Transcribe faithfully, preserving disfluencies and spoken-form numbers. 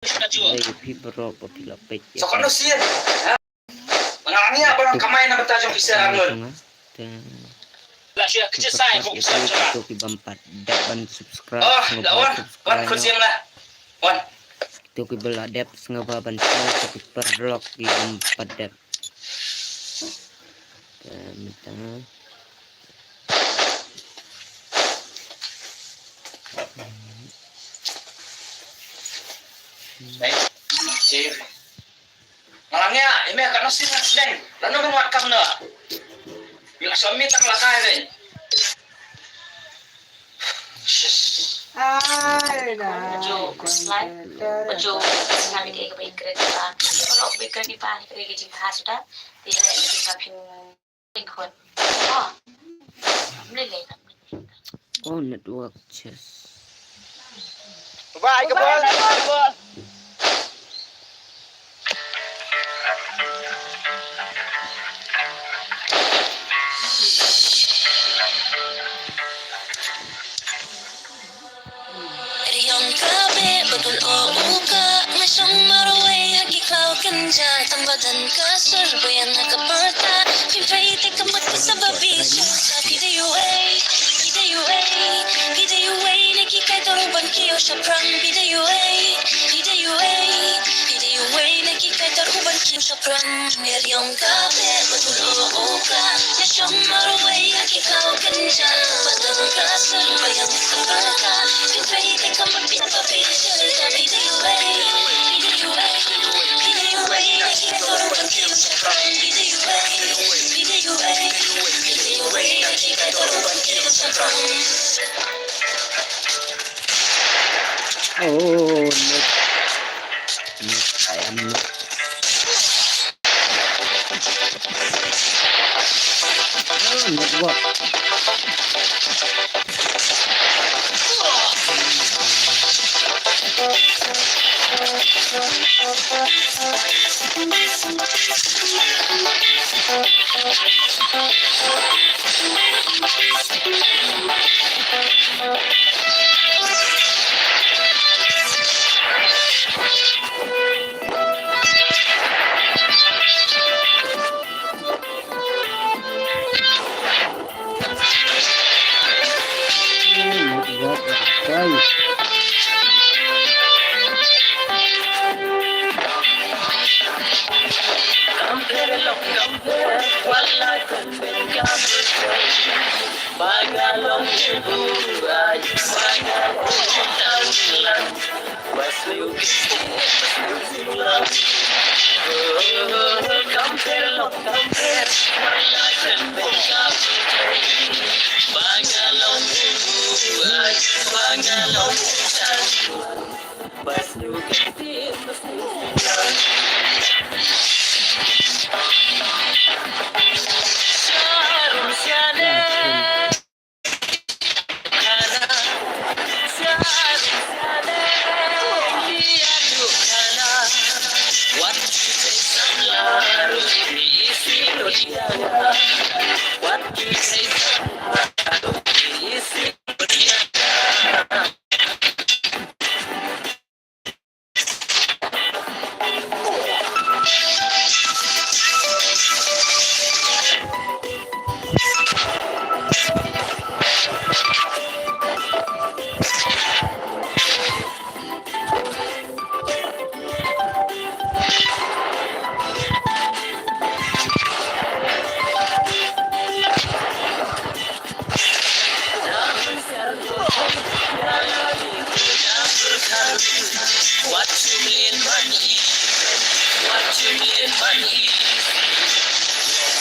Lei phi baroh ba phi la peit ïa ka. Nga ngi ïa ba nang kamai na bynta jong ki sir Arnold. La shu ïa kjit sai bok sir jong nga. Kito ki bym pat dep ban subscribe, oh, sngewbha wan, wan subscribe khun noh. Siang la. Wan. Kito ki ba la dep sngewbha ban share, kito ki paralok ki bym pat dep. Ka mynta. Baik. Sip. Nga la ngiah, ïa me ka nasi nga sdang. Lano me ngat kam na. Ïa la sami tang la kai dei. Ai da. Baju, slide. Baju, slide ke ke baik keren pa. Kalau baik keren pa, ni keren ke jingkha sudah. Dia jingkha pin. Oh, network, cheers. Bye, ke bol. Riong ka beh ba dul o u ka, nga shong marwei ha ki khlaw kynja, tang ba don ka sur ba ïa na ka pyrta. Phi pei te ka mut ka sa ba bi shu sa. Phi dei uei, phi dei uei, phi dei uei na ki kai tor u ban kiew shaphrang. Phi dei uei, phi dei uei, phi dei uei na ki kai tor u ban kiew shaphrang. Riong ka beh ba dul o u ka, nga shong marwei ha ki khlaw kynja, tang ba don ka sur ba ïa na ka pyrta. Phi pei te ka mut ka sa ba bi shu sa. Phi dei uei, phi dei uei, phi dei uei na ki kai tor u ban kiew shaphrang. Phi dei uei, phi dei uei, phi dei uei na ki kai tor u ban kiew shaphrang. Oh, no. No, I am not. Oh, network.